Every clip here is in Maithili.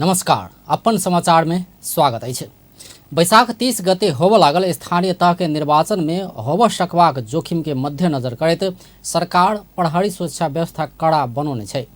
नमस्कार, अपन समाचार में स्वागत अछि। बैसाख 30 गते होबय लागल स्थानीय तह के निर्वाचन में होबय सकबाक जोखिम के मद्देनजर करैत सरकार प्रहरी सुरक्षा व्यवस्था कड़ा बनौने छै।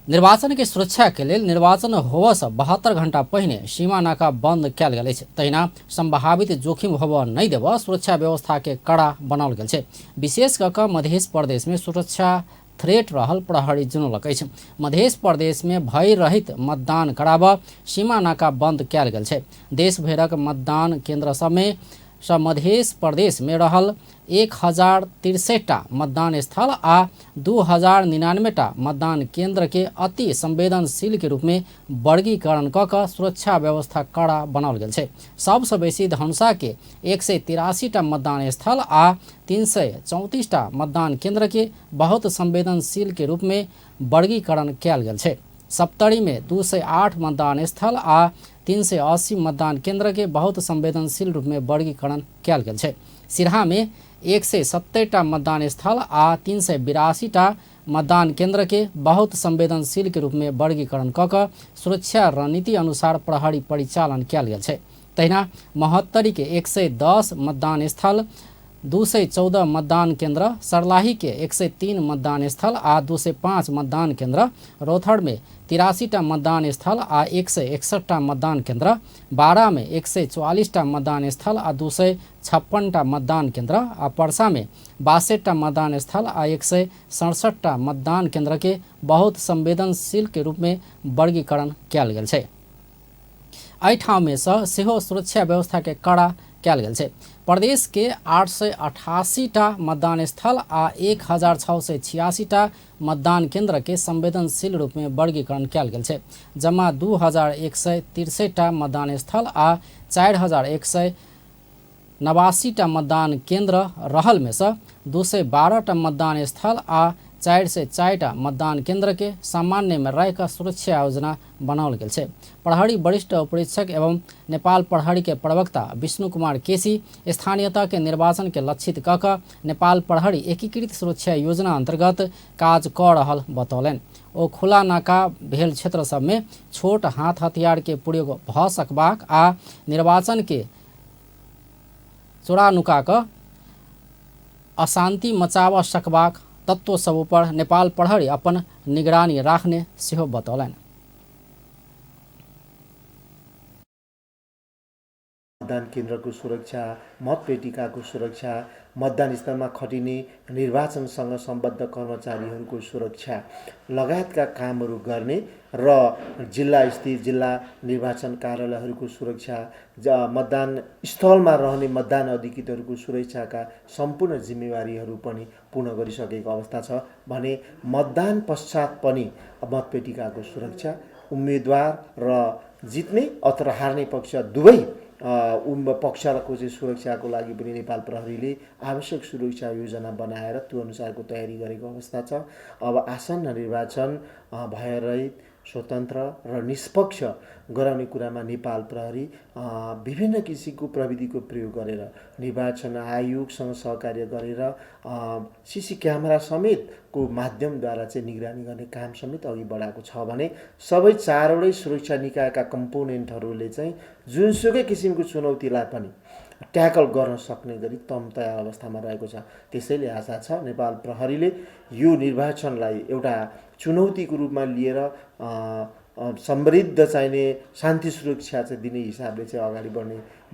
निर्वाचन के सुरक्षा के लेल निर्वाचन होबय सँ 72 घंटा पहिने सीमा नाका बंद कयल गेल अछि। तहिना संभावित जोखिम होबय नहि देबय सुरक्षा व्यवस्था के कड़ा बनाओल गेल छै। विशेष कऽ कऽ मध्य प्रदेश में सुरक्षा थ्रेट रहल प्रहरी जनौलक अछि। मध्य प्रदेश में भय रहित मतदान कराबऽ सीमा नाका बंद कयल गेल छै। देश भरिक मतदान केंद्र सबमे सँ मध्य प्रदेश में रहल 1063 टा मतदान स्थल आ 2099 टा मतदान केंद्र के अति संवेदनशील के रूप में वर्गीकरण कऽ कऽ सुरक्षा व्यवस्था कड़ा बनाओल गेल छै। सबसँ बेसी धनुषा के 183 टा मतदान स्थल आ 334 टा मतदान केंद्र के बहुत संवेदनशील के रूप में वर्गीकरण कयल गेल छै। सप्तरी में 208 मतदान स्थल आ 380 मतदान केंद्र के बहुत संवेदनशील रूप में वर्गीकरण कयल गेल छै। सिरहा में 170 टा मतदान स्थल आ 382 टा मतदान केंद्र के बहुत संवेदनशील के रूप में वर्गीकरण कऽ कऽ सुरक्षा रणनीति अनुसार प्रहरी परिचालन कयल गेल छै। तहिना महोत्तरी के 110 मतदान स्थल, 214 मतदान केंद्र, सर्लाही के 103 मतदान स्थल आ 205 मतदान केंद्र, रौथड़ में 83 टा मतदान स्थल आ 161 टा मतदान केंद्र, बारा में 144 टा मतदान स्थल आ 256 टा मतदान केंद्र आ परसा में 62 टा मतदान स्थल आ 167 टा मतदान केंद्र के बहुत संवेदनशील के रूप में वर्गीकरण कयल गेल छै। एहि ठाममे सँ सेहो सुरक्षा व्यवस्था के कड़ा कयल गेल छै। प्रदेश के 888 टा मतदान स्थल आ 1686 टा मतदान केंद्र के संवेदनशील रूप में वर्गीकरण कयल गेल छै। जमा 2163 टा मतदान स्थल आ 4189 टा मतदान केंद्र रहल में सँ 212 टा मतदान स्थल आ 404 टा मतदान केंद्र के सामान्य में रहि कऽ सुरक्षा योजना बनाओल गेल छै। प्रहरी वरिष्ठ उपरीक्षक एवं नेपाल प्रहरी के प्रवक्ता विष्णु कुमार केसी स्थानीयता के निर्वाचन के लक्षित कऽ कऽ नेपाल प्रहरी एकीकृत सुरक्षा योजना अंतर्गत काज कऽ रहल बतौलनि। ओ खुला नाका भेल क्षेत्र सबमे छोट हाथ हथियार के प्रयोग भऽ सकबाक आ निर्वाचन के चोरा नुका कऽ अशांति मचाबऽ सकबाक तत्व सब ऊपर नेपाल प्रहरी अपन निगरानी राखने सेहो बतौलनि। मतदान केन्द्रको सुरक्षा, मतपेटिकाको सुरक्षा, मतदान स्थलमा खटिने निर्वाचनसँग सम्बद्ध कर्मचारीहरूको सुरक्षा लगायतका कामहरू गर्ने र जिल्ला स्तरीय जिल्ला निर्वाचन कार्यालयहरूको सुरक्षा, मतदान स्थलमा रहने मतदान अधिकृतहरूको सुरक्षाका सम्पूर्ण जिम्मेवारीहरू पनि पूर्ण गरिसकेको अवस्था छ भने मतदान पश्चात पनि मतपेटिकाको सुरक्षा, उम्मेदवार र जित्ने अथवा हार्ने पक्ष दुवै पक्षको चाहिँ सुरक्षाको लागि पनि नेपाल प्रहरीले आवश्यक सुरक्षा योजना बनाएर त्यो अनुसारको तयारी गरेको अवस्था छ। अब आसन्न निर्वाचन भयरहित, स्वतन्त्र र निष्पक्ष गराउने कुरामा नेपाल प्रहरी विभिन्न किसिमको प्रविधिको प्रयोग गरेर निर्वाचन आयोगसँग सहकार्य गरेर सिसी क्यामेरा समेतको माध्यमद्वारा चाहिँ निगरानी गर्ने काम समेत अघि बढाएको छ भने सबै चारवटै सुरक्षा निकायका कम्पोनेन्टहरूले चाहिँ जुनसुकै किसिमको चुनौतीलाई पनि ट्याकल गर्न सक्ने गरी तम तयार अवस्थामा रहेको छ। त्यसैले आशा छ नेपाल प्रहरीले यो निर्वाचनलाई एउटा चुनौतीको रूपमा लिएर समृद्ध चाहिने शान्ति सुरक्षा चाहिँ दिने हिसाबले चाहिँ अगाडि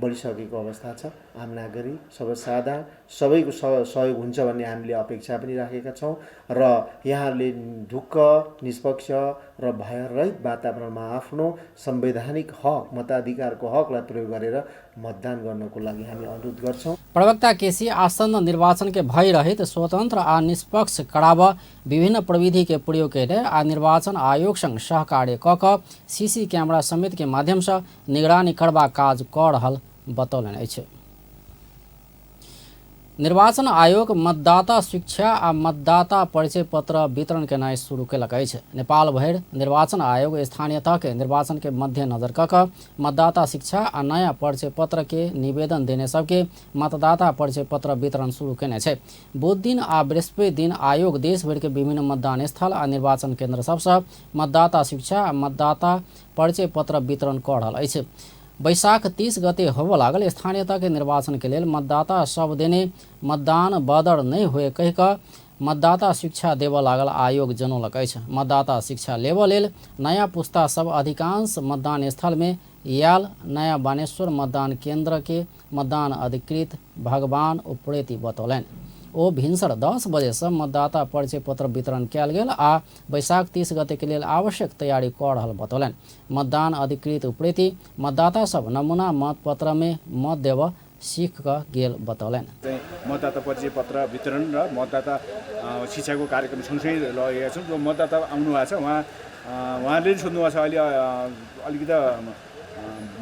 बढिसकेको अवस्था छ। आम नागरिक, सर्वसाधारण सबैको सहयोग हुन्छ भन्ने हामीले अपेक्षा पनि राखेका छौँ र यहाँहरूले ढुक्क, निष्पक्ष र भयरहित वातावरणमा आफ्नो संवैधानिक हक, मताधिकारको हकलाई प्रयोग गरेर मतदान गर्नको लागि हामी अनुरोध गर्छौँ। प्रवक्ता केसी आसन्न निर्वाचन के भयरहित, स्वतंत्र आ निष्पक्ष कराब विभिन्न प्रविधि के प्रयोग कयने आ निर्वाचन आयोग संग सहकार्य कऽ कऽ सीसी कैमरा समेत के माध्यम सँ निगरानी करबाक काज कऽ रहल बतौलनि अछि। निर्वाचन आयोग मतदाता शिक्षा आ मतदाता परिचय पत्र वितरण केनाइ शुरू केलक अछि। नेपाल भरि निर्वाचन आयोग स्थानीय तह के निर्वाचन के मध्यनजर क कऽ मतदाता शिक्षा आ नयाँ परिचय पत्र के निवेदन देने सबके मतदाता परिचय पत्र वितरण शुरू केने छै। बुध दिन आ बृहस्पति दिन आयोग देश भरि के विभिन्न मतदान स्थल आ निर्वाचन केन्द्र सबसँ मतदाता शिक्षा आ मतदाता परिचय पत्र वितरण कऽ रहल अछि। वैशाख 30 गते होबय लागल स्थानीय तह के निर्वाचन के लेल मतदाता सब देने मतदान बदर नहि होए कहि कऽ मतदाता शिक्षा देबय लागल आयोग जनौलक अछि। मतदाता शिक्षा लेबऽ लेल नयाँ पुस्ता सब अधिकांश मतदान स्थल में आयल नयाँ बानेश्वर मतदान केंद्र के मतदान अधिकृत भगवान उप्रेती बतौलनि। ओ भिनसर 10 बजे से मतदाता परिचय पत्र वितरण कयल गेल आ वैशाख 30 गते के लेल आवश्यक तैयारी कऽ रहल बतौलनि। मतदान अधिकृत उप्रेती मतदाता सब नमूना मतपत्र में मत देबऽ सीख कऽ गेल बतौलनि। मतदाता परिचय पत्र वितरण र मतदाता शिक्षाको कार्यक्रम सँगसँगै लगेका छौँ। जो मतदाता आउनु भएको छ उहाँले सोध्नु भएको छ अहिले अलिकति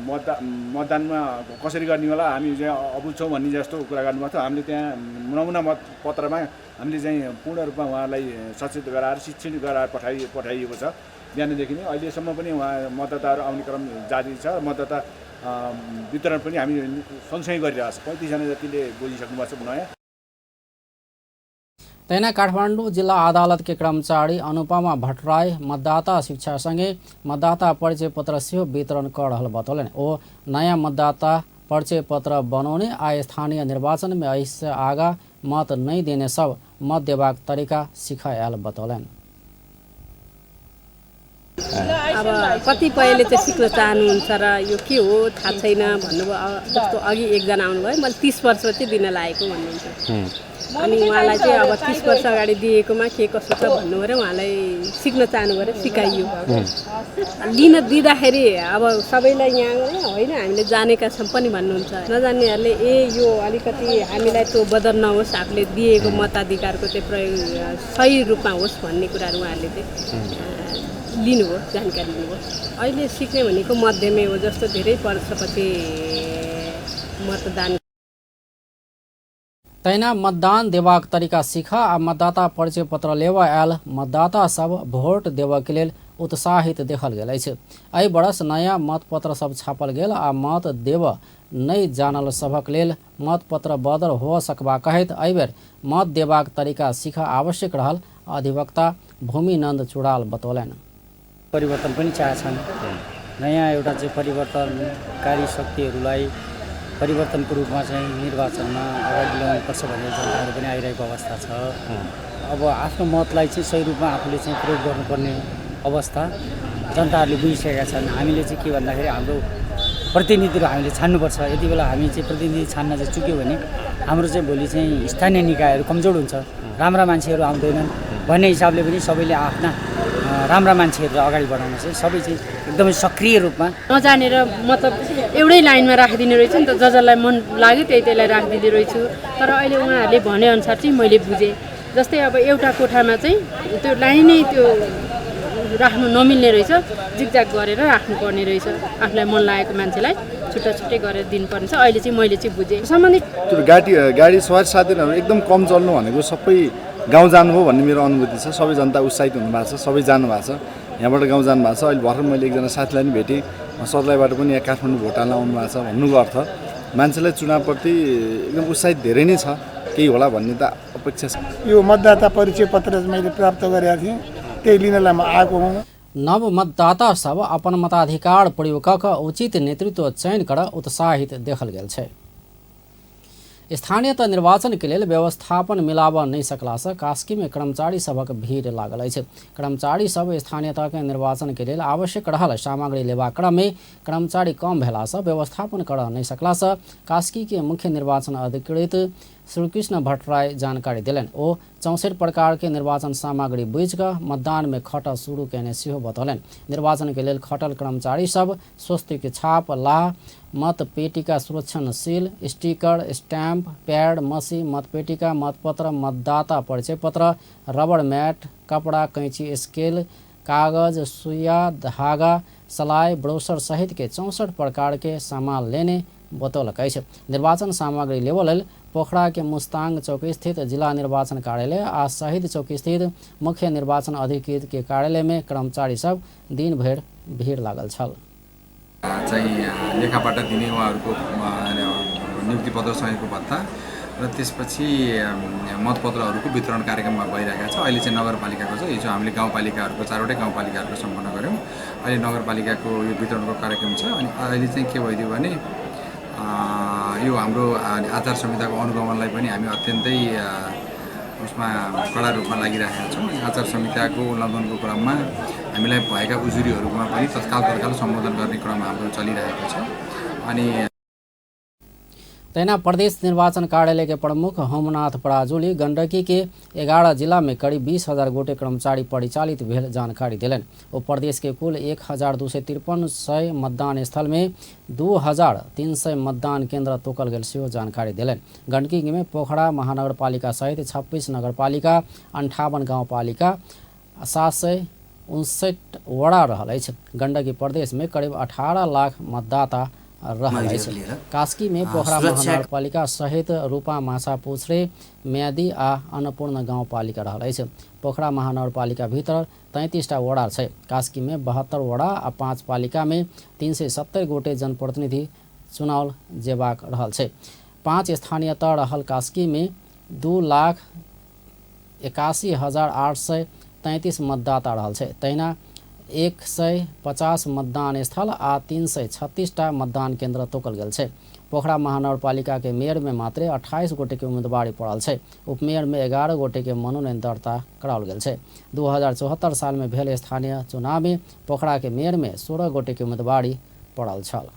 मतदानमा कसरी गर्ने होला, हामी चाहिँ अबुझ छौँ भन्ने जस्तो कुरा गर्नुभएको थियो। हामीले त्यहाँ नमुना मतपत्रमा हामीले चाहिँ पूर्ण रूपमा उहाँलाई सचेत गराएर शिक्षित गराएर पठाइएको छ। बिहानदेखि नै अहिलेसम्म पनि उहाँ मतदाताहरू आउने क्रम जारी छ। मतदाता वितरण पनि हामी सँगसँगै गरिरहेको छ। 35जना जतिले बुझिसक्नु भएको छ नयाँ। तहिना काठमाडौँ जिल्ला अदालत के कर्मचारी अनुपमा भट्टराई मतदाता शिक्षा सँगै मतदाता परिचय पत्र सेहो वितरण कऽ रहल बतौलनि। ओ नयाँ मतदाता परिचय पत्र बनाउने आ स्थानीय निर्वाचन में एहिसँ आगा मत नहि देने सब मत देबाक तरीका सिखायल बतौलनि। अब कतिपयले चाहिँ सिक्न चाहनुहुन्छ र यो के हो थाहा छैन भन्नुभयो। जस्तो अघि एकजना आउनुभयो, मैले 30 वर्ष चाहिँ दिन लागेको भन्नुहुन्छ। अनि उहाँलाई चाहिँ अब 30 वर्ष अगाडि दिएकोमा के कसो छ भन्नु पऱ्यो, उहाँलाई सिक्न चाहनु पऱ्यो, सिकाइयो। लिन दिँदाखेरि अब सबैलाई यहाँ होइन हामीले जानेका छौँ पनि भन्नुहुन्छ। नजान्नेहरूले ए यो अलिकति हामीलाई त्यो बदर नहोस्, आफूले दिएको मताधिकारको चाहिँ प्रयोग सही रूपमा होस् भन्ने कुराहरू उहाँहरूले चाहिँ लिनुभयो, जानकारी लिनुभयो। अहिले सिक्ने भनेको मध्यमै हो, जस्तो धेरै वर्षपछि मतदान। तहिना मतदान देबाक तरीका सीख आ मतदाता परिचय पत्र लेबऽ आयल मतदाता सब वोट देबऽ के लेल उत्साहित देखल गेल अछि। एहि बरस नयाँ मतपत्र सब छापल गेल आ मत देबऽ नहि जानल सभक लेल मतपत्र बदर हो सकबा कहैत एहिबेर मत देबाक तरीका सीख आवश्यक रहल अधिवक्ता भूमिनन्द चुडाल बतौलनि। परिवर्तन पनि चाहन्छन्, नयाँ एउटा चाहिँ परिवर्तनकारी शक्तिहरूलाई परिवर्तनको रूपमा चाहिँ निर्वाचनमा अगाडि ल्याउनुपर्छ भन्ने जनताहरू पनि आइरहेको अवस्था छ। अब आफ्नो मतलाई चाहिँ सही रूपमा आफूले चाहिँ प्रयोग गर्नुपर्ने अवस्था जनताहरूले बुझिसकेका छन्। हामीले चाहिँ के भन्दाखेरि हाम्रो प्रतिनिधिहरू हामीले छान्नुपर्छ। यति बेला हामी चाहिँ प्रतिनिधि छान्न चाहिँ चुक्यो भने हाम्रो चाहिँ भोलि चाहिँ स्थानीय निकायहरू कमजोर हुन्छ, राम्रा मान्छेहरू आउँदैनन् भन्ने हिसाबले पनि सबैले आफ्ना राम्रा मान्छेहरूलाई अगाडि बढाउन चाहिँ सबै चाहिँ एकदमै सक्रिय रूपमा नजानेर मतलब एउटै लाइनमा राखिदिने रहेछ नि त, जसलाई मन लाग्यो त्यही त्यसलाई राखिदिँदो रहेछु। तर अहिले उहाँहरूले भनेअनुसार चाहिँ मैले बुझेँ। जस्तै अब एउटा कोठामा चाहिँ त्यो लाइनै त्यो राख्नु नमिल्ने रहेछ, जिगजाग गरेर राख्नुपर्ने रहेछ, आफूलाई मन लागेको मान्छेलाई छुट्टा छुट्टै गरेर दिनुपर्ने छ। अहिले चाहिँ मैले चाहिँ बुझेँ। सम्बन्धित त्यो गाडी सवारी साधनहरू एकदम कम चल्नु भनेको सबै गाउँ जानुभयो भन्ने मेरो अनुभूति छ। सबै जनता उत्साहित हुनुभएको छ, सबै जानुभएको छ, यहाँबाट गाउँ जानुभएको छ। अहिले भर्खर मैले एकजना साथीलाई पनि भेटेँ, सर्लाहीबाट पनि यहाँ काठमाडौँ भोट हाल्न आउनु भएको छ। भन्नुको अर्थ मान्छेलाई चुनावप्रति एकदम उत्साहित धेरै नै छ, केही होला भन्ने त अपेक्षा छ। यो मतदाता परिचय पत्र मैले प्राप्त गरेका थिएँ, त्यही लिनलाई म आएको हुँ। नव मतदाता सब अपन मताधिकार प्रयोग कऽ उचित नेतृत्व चयन कर उत्साहित देखल गेल छै। स्थानीय तह निर्वाचन के लेल व्यवस्थापन मिलाबऽ नहि सकलासँ कास्की में कर्मचारी सभक भीड़ लागल अछि। कर्मचारी सब स्थानीय तह के निर्वाचन के लेल आवश्यक रहल सामग्री लेबाक क्रम में कर्मचारी कम भेलासँ व्यवस्थापन करऽ नहि सकलासँ कास्की के मुख्य निर्वाचन अधिकृत श्रीकृष्ण भट्टराई जानकारी देलनि। ओ 64 प्रकार के निर्वाचन सामग्री बुझि कऽ मतदान में खटल शुरू केने सेहो बतौलनि। निर्वाचन के लेल खटल कर्मचारी सब स्वस्तिक छाप, लाह, मतपेटिका सुरक्षण सील, स्टिकर, स्टैम्प, पैड, मसी, मतपेटिका, मतपत्र, मतदाता परिचय पत्र, रबर मैट, कपड़ा, कैंची, स्केल, कागज, सुइया, धागा, सलाई, ब्रोशर सहित के 64 प्रकार के सामान लेने बतौलक अछि। निर्वाचन सामग्री लेबऽ लेल पोखरा के मुस्तांग चौक स्थित जिला निर्वाचन कार्यालय आ शहीद चौक स्थित मुख्य निर्वाचन अधिकृत के कार्यालय में कर्मचारी सब दिन भरि भीड़ लागल छल। चाहिँ लेखाबाट दिने उहाँहरूको नियुक्ति पत्र सहितको भत्ता र त्यसपछि मतपत्रहरूको वितरण कार्यक्रम भइरहेको छ। अहिले चाहिँ नगरपालिकाको छ। हिजो हामीले गाउँपालिकाहरूको चारवटै गाउँपालिकाहरूको सम्पन्न गऱ्यौँ। अहिले नगरपालिकाको यो वितरणको कार्यक्रम छ। अनि अहिले चाहिँ के भइदियो भने यो हाम्रो आचार संहिताको अनुगमनलाई पनि हामी अत्यन्तै उसमा कडा रूपमा लागिरहेका छौँ। आचार संहिताको उल्लङ्घनको क्रममा हामीलाई भएका उजुरीहरूमा पनि तत्काल तत्काल सम्बोधन गर्ने क्रम हाम्रो चलिरहेको छ। अनि तहिना प्रदेश निर्वाचन कार्यालय के प्रमुख होमनाथ पराजुली गंडकी के 11 जिला में करीब 20,000 गोटे कर्मचारी परिचालित भेल जानकारी देलनि। ओ प्रदेश के कुल 1,253 मतदान स्थल में 2,300 मतदान केंद्र तोकल गेल सेहो जानकारी देलनि। गंडकी में पोखरा महानगरपालिका सहित 26 नगरपालिका, 58 गाउँपालिका, 759 वडा रहल अछि। गंडकी प्रदेश में करीब 18 लाख मतदाता रहल अछि। कास्की में पोखरा महानगरपालिका सहित रूपा, माछा पुछरे, म्यादी आ अन्नपूर्ण गाउँपालिका रहल अछि। पोखरा महानगरपालिका भीतर 33टा वडा छै। कास्की में 72 वडा आ 5 पालिका में 370 गोटे जनप्रतिनिधि चुनाव जेबाक रहल छै। 5 स्थानीय तह रहल कास्की में 2,81,833 मतदाता रहल छै। तहिना 150 मतदान स्थल आ 336टा मतदान केंद्र तोकल गेल छै। पोखरा महानगरपालिका के मेयर में मात्रे 28 गोटे के उम्मीदवारी पड़ल छै। उपमेयर में 11 गोटे के मनोनयन दर्ता कराओल गेल छै। 2074 साल में भेल स्थानीय चुनाव में पोखरा के मेयर में 16 गोटे के उम्मीदवारी पड़ल छल।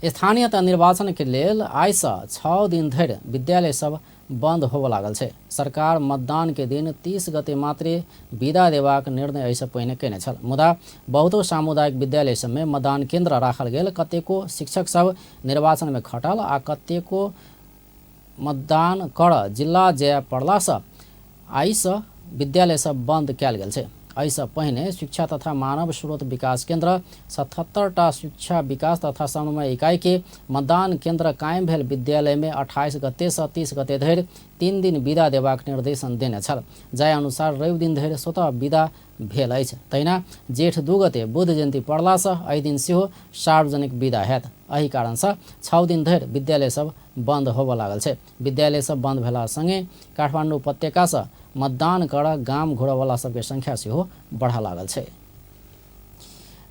स्थानीय तह निर्वाचन के लेल आइसँ 6 दिन धरि विद्यालय सब बंद होबऽ लागल छै। सरकार मतदान के दिन 30 गते मात्रे विदा देबाक निर्णय एहिसँ पहिने केने छल, मुदा बहुतो सामुदायिक विद्यालय सबमे मतदान केंद्र राखल गेल। कतेको शिक्षक सब निर्वाचन में खटल आ कतेको मतदान कर जिला जाय पड़लासँ आइसँ विद्यालय सब बंद कयल गेल छै। एहिसँ पहिने शिक्षा तथा मानव स्रोत विकास केंद्र 77टा शिक्षा विकास तथा समन्वय इकाई के मतदान केंद्र कायम भेल विद्यालय में 28 गते से 30 गते धरि 3 दिन विदा देबाक निर्देशन देने छल। जाहि अनुसार रवि दिन धरि स्वतः विदा भेल अछि। तहिना जेठ 2 गते बुद्ध जयन्ती पड़लासँ एहि दिन सेहो सार्वजनिक विदा हैत। एहि कारणसँ 6 दिन धरि विद्यालय सब बंद होबऽ लागल छै। विद्यालय सब बंद भेला संगे काठमाडौँ उपत्यकासँ मतदान कर गाम घुरऽवला सबके संख्या सेहो बढ़ऽ लागल छै।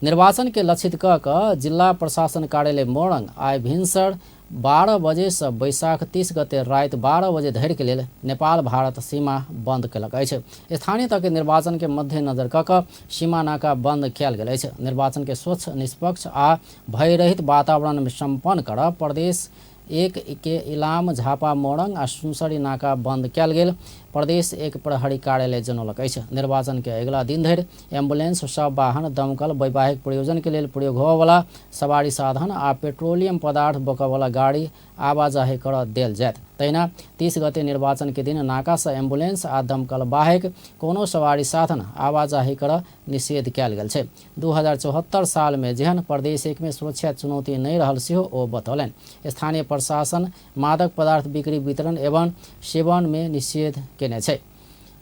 निर्वाचन के लक्षित क कऽ जिला प्रशासन कार्यालय मोरंग आइ भिनसर 12 बजे से बैसाख 30 गते राति 12 बजे धरि के लेल नेपाल भारत सीमा बंद केलक अछि। स्थानीय तह के निर्वाचन के मद्देनजर क कऽ सीमा नाका बंद कयल गेल अछि। निर्वाचन के स्वच्छ, निष्पक्ष आ भयरहित वातावरण में सम्पन्न करऽ प्रदेश 1 के इलाम, झापा, मोरंग आ सुनसरी नाका बंद कयल गेल प्रदेश 1 प्रहरी कार्यालय जनौलक अछि। निर्वाचन के अगिला दिन धरि एम्बुलेंस, सब वाहन, दमकल, वैवाहिक प्रयोजन के लेल प्रयोग होबयवला सवारी साधन आ पेट्रोलियम पदार्थ बोकयवला गाड़ी आवाजाही कर देल जायत। तहिना 30 गते निर्वाचन के दिन नाका से एम्बुलेंस आ दमकल बाहेक कोनो सवारी साधन आवाजाही कर निषेध कयल गेल छै। 2074 साल में जेहन प्रदेश 1 में सुरक्षा चुनौती नहि रहल सेहो ओ बतौलनि। स्थानीय प्रशासन मादक पदार्थ बिक्री, वितरण एवं सेवन में निषेध केने छै।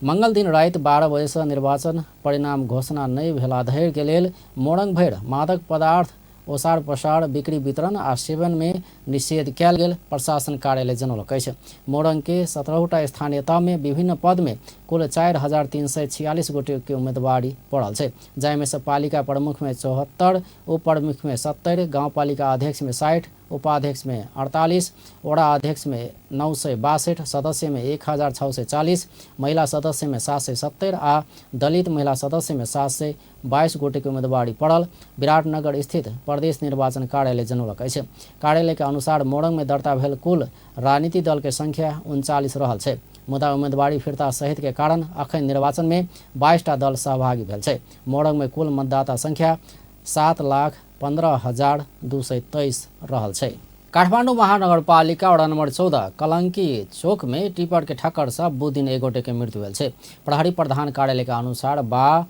मंगल दिन राति 12 बजे से निर्वाचन परिणाम घोषणा नहि भेला धरि के लेल मोरंग भरि मादक पदार्थ ओसार पसार, बिक्री, वितरण आ सेवन में निषेध कयल गेल प्रशासन कार्यालय जनौलक अछि। मोरंग के 17टा स्थानीय तह में विभिन्न पद में कुल 4,346 गोटे के उम्मीदवारी पड़ल छै, जाहिमे से पालिका प्रमुख में 74, उप प्रमुख में 70, गाउँपालिका अध्यक्ष में 60, उपाध्यक्ष में 48, वडा अध्यक्ष में 962, सदस्य में 1,640, महिला सदस्य में 770 आ दलित महिला सदस्य में 722 गोटे के उम्मीदवारी पड़ल विराटनगर स्थित प्रदेश निर्वाचन कार्यालय जनौलक अछि। कार्यालय के अनुसार मोरंग में दर्ता भेल कुल राजनीतिक दल के संख्या 39 रहल छै, मुदा उम्मीदवारी फिर्ता सहित के कारण अखन निर्वाचन में 22टा दल सहभागी भेल छै। मोरंग में कुल मतदाता संख्या 7,15,223 रहल छै। काठमाडौँ महानगरपालिका वडा नम्बर 14 कलंकी चौक में टिपर के ठक्कर से बुध दिन एक गोटे के मृत्यु भेल छै। प्रहरी प्रधान कार्यालय के अनुसार बा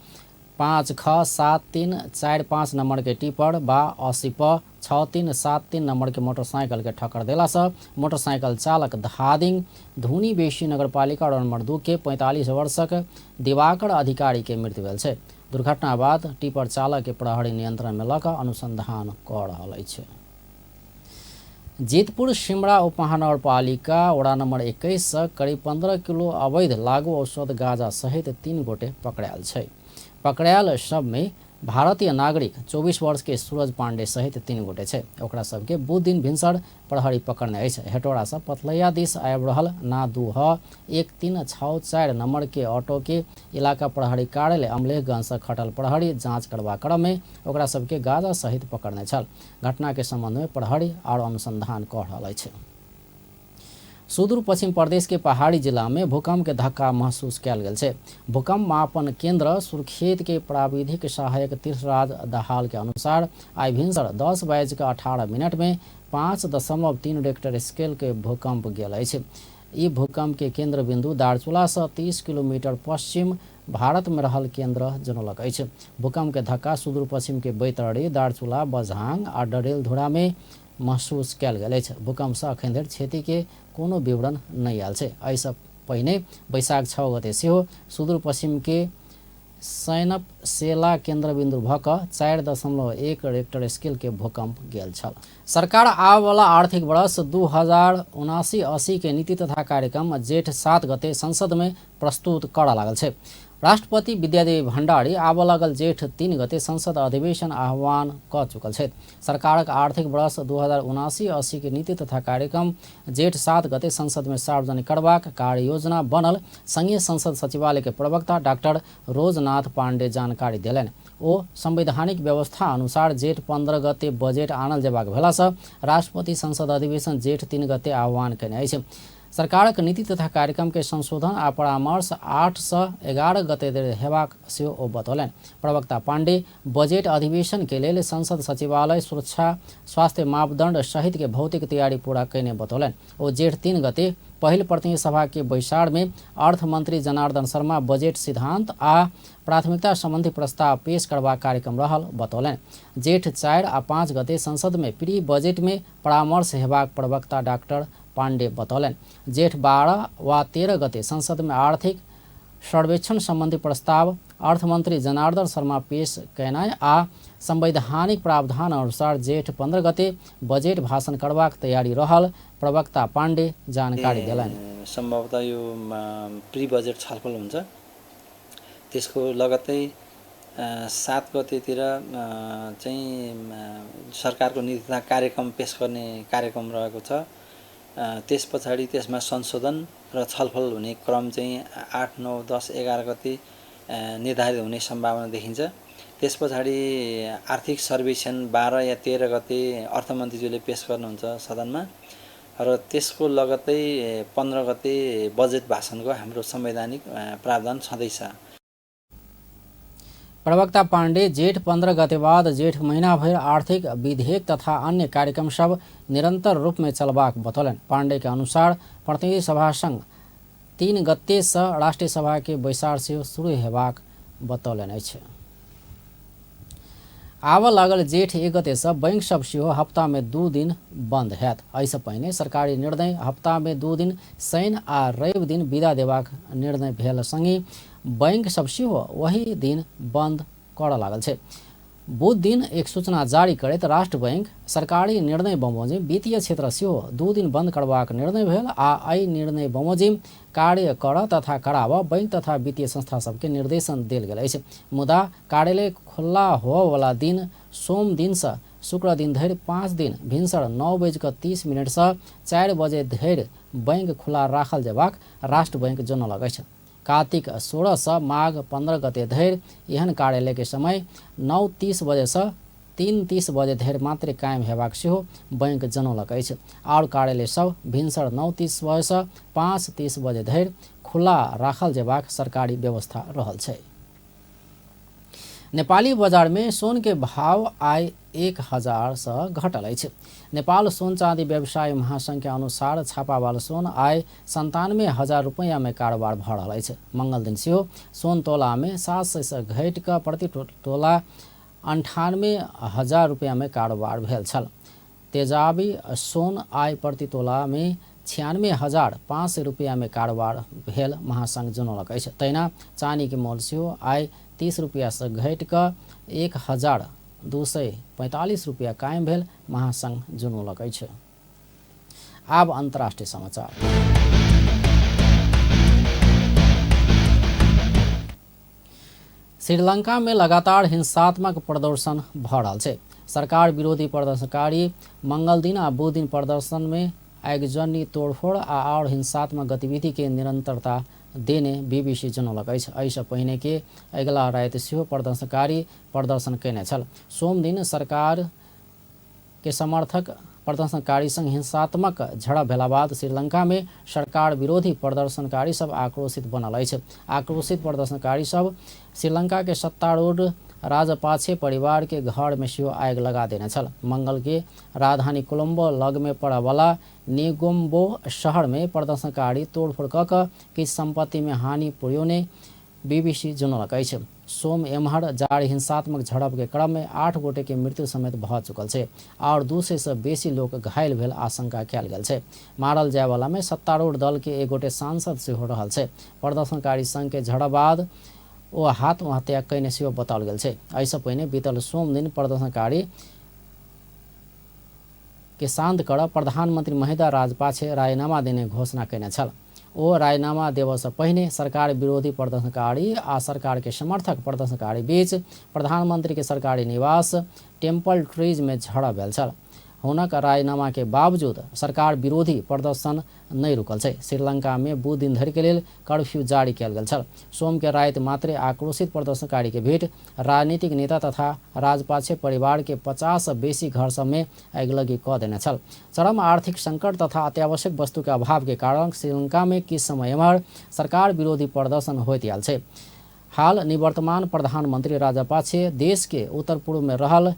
5 ख 7 3 4 5 नंबर के टिपर बा 80 प 6 3 7 3 नंबर के मोटरसाइकिल के ठक्कर देला से मोटरसाइकिल चालक धादिंग धुनी बेसी नगरपालिका वार्ड नंबर 2 के 45 वर्षक दिवाकर अधिकारी के मृत्यु भेल छै। दुर्घटना बाद टिपर चालक के प्रहरी नियंत्रण में लऽ कऽ अनुसंधान कऽ रहल अछि। जीतपुर सिमरा उपमहानगरपालिका वडा नंबर 21 से करीब 15 किलो अवैध लागू औषध गांजा सहित 3 गोटे पकड़ायल छै। पकड़ायल सब में भारतीय नागरिक 24 वर्ष के सूरज पांडे सहित 3 गोटे छै। ओकरा सबके बुध दिन भिनसर प्रहरी पकड़ने अछि। हेटौड़ा से पतलैया दिस आबि रहल ना 2 ह 1 3 6 4 नंबर के ऑटो के इलाका प्रहरी कार्यालय अमलेखगंज से खटल प्रहरी जांच करबा क्रम में ओकरा सबके गांजा सहित पकड़ने छल। घटना के संबंध में प्रहरी और अनुसंधान कऽ रहल अछि। सुदूर पश्चिम प्रदेश के पहाड़ी जिला में भूकंप के धक्का महसूस कयल गेल छै। भूकंप मापन केंद्र सुर्खेत के प्राविधिक सहायक तीर्थराज दहाल के अनुसार आइ भिनसर 10:18 में 5.3 रेक्टर स्केल के भूकंप गेल अछि। ई भूकंप के केंद्र बिंदु दार्चुला से 30 किलोमीटर पश्चिम भारत में रहल केंद्र जनौलक अछि। भूकंप के धक्का सुदूर पश्चिम के बैतरणी, दार्चुला, बझांग आ डडेलधुरा में महसूस कयल गेल अछि। भूकंप से अखन धरि क्षति के कोनो विवरण नहि आयल छै। एहिसँ पहिने बैशाख 6 गते सेहो सुदूर पश्चिम के सैनप सेला केंद्र बिंदु भऽ कऽ 4.1 रेक्टर स्केल के भूकंप गेल छल। सरकार आबयवला आर्थिक वर्ष 2079-80 के नीति तथा कार्यक्रम जेठ 7 गते संसद में प्रस्तुत करऽ लागल छै। राष्ट्रपति विद्यादेवी भण्डारी आबऽ लागल जेठ 3 गते संसद अधिवेशन आह्वान कऽ चुकल छथि। सरकारक आर्थिक वर्ष 2079-80 के नीति तथा कार्यक्रम जेठ 7 गते संसद में सार्वजनिक करबाक कार्य योजना बनल संघीय संसद सचिवालय के प्रवक्ता डाक्टर रोजनाथ पांडे जानकारी देलनि। ओ संवैधानिक व्यवस्था अनुसार जेठ 15 गते बजेट आनल जेबाक भेलासँ राष्ट्रपति संसद अधिवेशन जेठ 3 गते आह्वान कयने अछि। सरकारक नीति तथा कार्यक्रम के संशोधन आ परामर्श 8 से 11 गते धरि हेबाक सेहो ओ बतौलनि। प्रवक्ता पांडे बजेट अधिवेशन के लेल संसद सचिवालय सुरक्षा स्वास्थ्य मापदंड सहित के भौतिक तैयारी पूरा कयने बतौलनि। ओ जेठ 3 गते पहिल प्रतिनिधि सभा के बैसार में अर्थमंत्री जनार्दन शर्मा बजेट सिद्धांत आ प्राथमिकता संबंधी प्रस्ताव पेश करबाक कार्यक्रम रहल बतौलनि। जेठ 4 आ 5 गते संसद में प्री बजेट में परामर्श हेबाक प्रवक्ता डाक्टर पांडे बतौलनि। जेठ 12 वा 13 गते संसद में आर्थिक सर्वेक्षण संबंधी प्रस्ताव अर्थमंत्री जनार्दन शर्मा पेश कयनाइ आ संवैधानिक प्रावधान अनुसार जेठ 15 गते बजेट भाषण करबाक तैयारी रहल प्रवक्ता पांडे जानकारी देलनि। सम्भवतः यो प्री बजेट छलफल हुन्छ, त्यसको लगत्तै 7 गतेतिर चाहिँ सरकारको नीति तथा कार्यक्रम पेश गर्ने कार्यक्रम रहेको छ। त्यस पछाडि त्यसमा संशोधन र छलफल हुने क्रम चाहिँ 8, 9, 10, 11 गते निर्धारित हुने सम्भावना देखिन्छ। त्यस पछाडि आर्थिक सर्वेक्षण 12 या 13 गते अर्थमन्त्रीज्यूले पेश गर्नुहुन्छ सदनमा र त्यसको लगत्तै 15 गते बजेट भाषणको हाम्रो संवैधानिक प्रावधान छँदैछ। प्रवक्ता पांडे जेठ 15 गते बाद जेठ महीना भरि आर्थिक विधेयक तथा अन्य कार्यक्रम सब निरंतर रूप में चलबाक बतौलनि। पांडे के अनुसार प्रतिनिधि सभा संग 3 गते से राष्ट्रीय सभा के बैसार सेहो शुरू हेबाक बतौलनि अछि। आबऽ लागल जेठ 1 गते से बैंक सब सेहो हफ्ता में 2 दिन बंद हैत। एहिसँ पहिने सरकारी निर्णय हफ्ता में 2 दिन शनि आ रवि दिन विदा देबाक निर्णय भेल संगे बैंक सब सेहो वही दिन बंद करऽ लागल छै। बुध दिन एक सूचना जारी करैत राष्ट्र बैंक सरकारी निर्णय बमोजिम वित्तीय क्षेत्र सेहो 2 दिन बंद करबाक निर्णय भेल आ एहि निर्णय बमोजिम कार्य कर तथा कराबऽ बैंक तथा वित्तीय संस्था सबके निर्देशन देल गेल अछि। मुदा कार्यालय खुल्ला होवऽवला दिन सोम दिन से शुक्र दिन धरि 5 दिन भिनसर 9:30 से 4 बजे धरि बैंक खुला राखल जेबाक राष्ट्र बैंक जनौलक अछि। कार्तिक 16 से माघ 15 गते धरि एहन कार्यालय के समय 9:30 बजे से 3:30 बजे धरि मात्र कायम हेबाक सेहो बैंक जनौलक अछि। आओर कार्यालय सब भिनसर 9:30 बजे से 5:30 बजे धरि खुला राखल जेबाक सरकारी व्यवस्था रहल छै। नेपाली बजार में सोन के भाव आइ 1000 से घटल अछि। नेपाल सोन चाँदी व्यवसाय महासंघ के अनुसार छापावाल सोन आइ 97,000 रुपैयाँ में कारोबार भऽ रहल अछि। मंगल दिन सेहो सोन तोला में 700 से घटि कऽ प्रति तोला 98,000 रुपैयाँ में कारोबार भेल छल। तेजाबी सोन आइ प्रति तोला में 96,500 रुपैयाँ में कारोबार भेल महासंघ जनौलक अछि। तहिना चानी के मोल सेहो आइ 30 रुपैया से घटि कऽ 1,245 रुपैया कायम भेल महासंघ जनौलक अछि। आब अंतर्राष्ट्रीय समाचार। श्रीलंका में लगातार हिंसात्मक प्रदर्शन भऽ रहल छै। सरकार विरोधी प्रदर्शनकारी मंगल दिन आ बुध दिन प्रदर्शन में आगजनी, तोड़फोड़ आ और हिंसात्मक गतिविधि के निरंतरता देने बीबीसी जनौलक अछि। एहिसँ पहिने के अगिला राति सेहो प्रदर्शनकारी प्रदर्शन कयने छल। सोमदिन सरकार के समर्थक प्रदर्शनकारी संग हिंसात्मक झड़प भेला बाद श्रीलंका में सरकार विरोधी प्रदर्शनकारी सब आक्रोशित बनल अछि। आक्रोशित प्रदर्शनकारी सब श्रीलंका के सत्तारूढ़ राजपाक्षे परिवार के घर में सेहो आगि लगा देने छल। मंगल के राजधानी कोलंबो लग में पड़यवला निगोम्बो शहर में प्रदर्शनकारी तोड़फोड़ कऽ कऽ किछु संपत्ति में हानि पुर्यौने बीबीसी जनौलक अछि। सोम एम्हर जारी हिंसात्मक झड़प के क्रम में 8 गोटे के मृत्यु समेत भऽ चुकल छै और 200 से बेसी लोक घायल भेल आशंका कयल गेल छै। मारल जायवला में सत्तारूढ़ दल के एक गोटे सांसद सेहो रहल छै। प्रदर्शनकारी संघ के झड़प बाद ओ आत्महत्या कयने सेहो बताओल गेल छै। एहिसँ पहिने बीतल सोम दिन प्रदर्शनकारी के शांत करऽ प्रधानमंत्री महिंदा राजपाक्षे राजीनामा देने घोषणा कयने छल। ओ राजीनामा देबऽसँ पहिने सरकार विरोधी प्रदर्शनकारी आ सरकार के समर्थक प्रदर्शनकारी बीच प्रधानमंत्री के सरकारी निवास टेम्पल ट्रीज में झड़प भेल छल। हुनक राजीनामा के बावजूद सरकार विरोधी प्रदर्शन नहि रुकल छै। श्रीलंका में बुध दिन धरि के लेल कर्फ्यू जारी कयल गेल छल। सोम के राति मात्रे आक्रोशित प्रदर्शनकारी के भीड़ राजनीतिक नेता तथा राजपाक्षे परिवार के 50 से बेसी घर सब में अगिलगी कऽ देने छल। चरम आर्थिक संकट तथा अत्यावश्यक वस्तु के अभाव के कारण श्रीलंका में किछु समय एम्हर सरकार विरोधी प्रदर्शन होइत आयल छै। हाल निवर्तमान प्रधानमंत्री राजपाक्षे देश के उत्तर पूर्व में रहल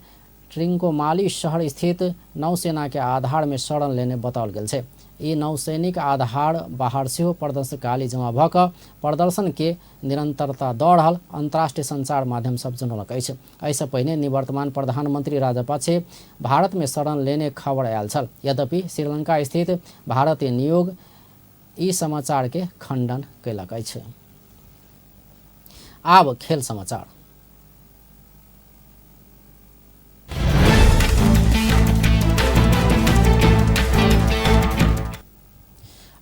ट्रिंकोमाली शहर स्थित नौसेना के आधार में शरण लेने बताओल गेल छै। ई नौसैनिक आधार बाहर सेहो प्रदर्शनकारी जमा भऽ कऽ प्रदर्शन के निरंतरता दऽ रहल अंतर्राष्ट्रीय संचार माध्यम सब जनौलक अछि। एहिसँ पहिने निवर्तमान प्रधानमंत्री राजपाक्षे भारत में शरण लेने खबर आयल छल। यद्यपि श्रीलंका स्थित भारतीय नियोग ई समाचार के खंडन कयलक अछि। आब खेल समाचार।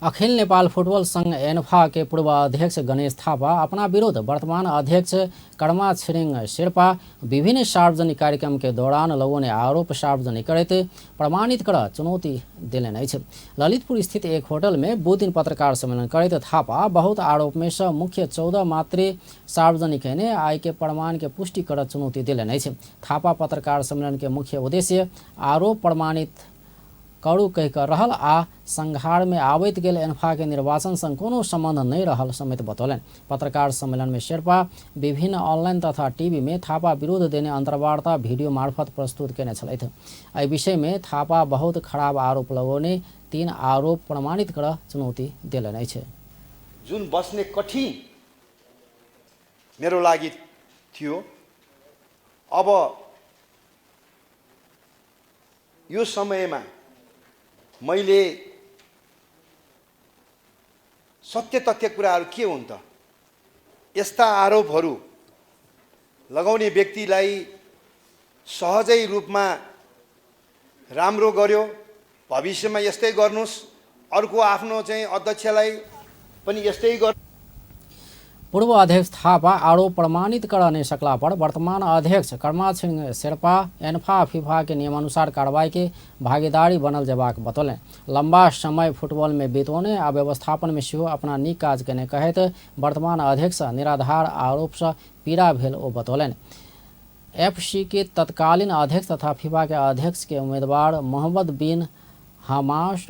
अखिल नेपाल फुटबॉल संघ एन्फा के पूर्व अध्यक्ष गणेश थापा अपना विरुद्ध वर्तमान अध्यक्ष कर्मा छिरिङ शेर्पा विभिन्न सार्वजनिक कार्यक्रम के दौरान लगौने आरोप सार्वजनिक करैत प्रमाणित कर चुनौती देलनि अछि। ललितपुर स्थित एक होटल में बुध दिन पत्रकार सम्मेलन करैत थापा बहुत आरोप में से मुख्य 14 मात्रे सार्वजनिक कयने आइ के प्रमाण के पुष्टि कर चुनौती देलनि अछि। थापा पत्रकार सम्मेलन के मुख्य उद्देश्य आरोप प्रमाणित करू कहि कऽ रहल आ संघार में आबैत गेल एन्फा के निर्वाचन संग कोनो संबंध नहि रहल समेत बतौलनि। पत्रकार सम्मेलन में शेर्पा विभिन्न ऑनलाइन तथा टीवी में थापा विरुद्ध देने अंतर्वार्ता वीडियो मार्फत प्रस्तुत कयने छलथि। एहि विषय में थापा बहुत खराब आरोप लगौने 3 आरोप प्रमाणित कर चुनौती देलनि अछि। जुन बस्ने कठिन मेरो लागि थियो, अब यो समयमा मैले सत्य तथ्य कुराहरू के हुन् त? यस्ता आरोपहरू लगाउने व्यक्तिलाई सहजै रूपमा राम्रो गर्यो, भविष्यमा यस्तै गर्नुहोस्, अर्को आफ्नो चाहिँ अध्यक्षलाई पनि यस्तै गर्नु। पूर्व अध्यक्ष थापा आरोप प्रमाणित कर नहीं सकला पर वर्तमान अध्यक्ष कर्मा छिरिङ शेर्पा एन्फा फीफा के नियमानुसार कार्रवाई के भागीदारी बनल जेबाक बतौलनि। लंबा समय फुटबॉल में बितौने आ व्यवस्थापन में सेहो अपना नीक काज केने कहैत वर्तमान अध्यक्ष निराधार आरोप से पीड़ा भेल ओ बतौलनि। एफसी के तत्कालीन अध्यक्ष तथा फीफा के अध्यक्ष के उम्मीदवार मोहम्मद बिन हमास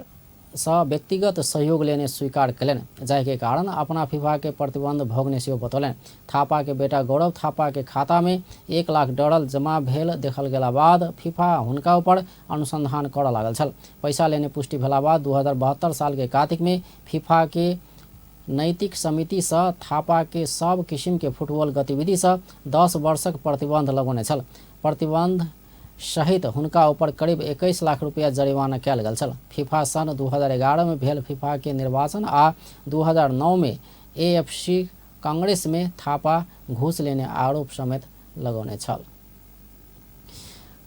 सँ व्यक्तिगत सहयोग लेने स्वीकार कयलनि, जाहिके कारण अपना फीफा के प्रतिबंध भोगने सेहो बतौलनि। थापा के बेटा गौरव थापा के खाता में $1 लाख जमा भेल देखल गेला बाद फीफा हुनका ऊपर अनुसंधान करऽ लागल छल। पैसा लेने पुष्टि भेला बाद 2072 साल के कार्तिक में फीफा के नैतिक समिति सँ थापा के सब किसिम के फुटबॉल गतिविधि सँ 10 वर्षक प्रतिबंध लगौने छल। प्रतिबंध सहित हुनका ऊपर करीब 21 लाख रुपया जरिमाना कयल गेल छल। फीफा सन् 2011 में भेल फीफा के निर्वाचन आ 2009 में एएफसी कांग्रेस में थापा घूस लेने आरोप समेत लगौने छल।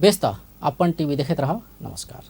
बेस त, अपन टीवी देखैत रहब। नमस्कार।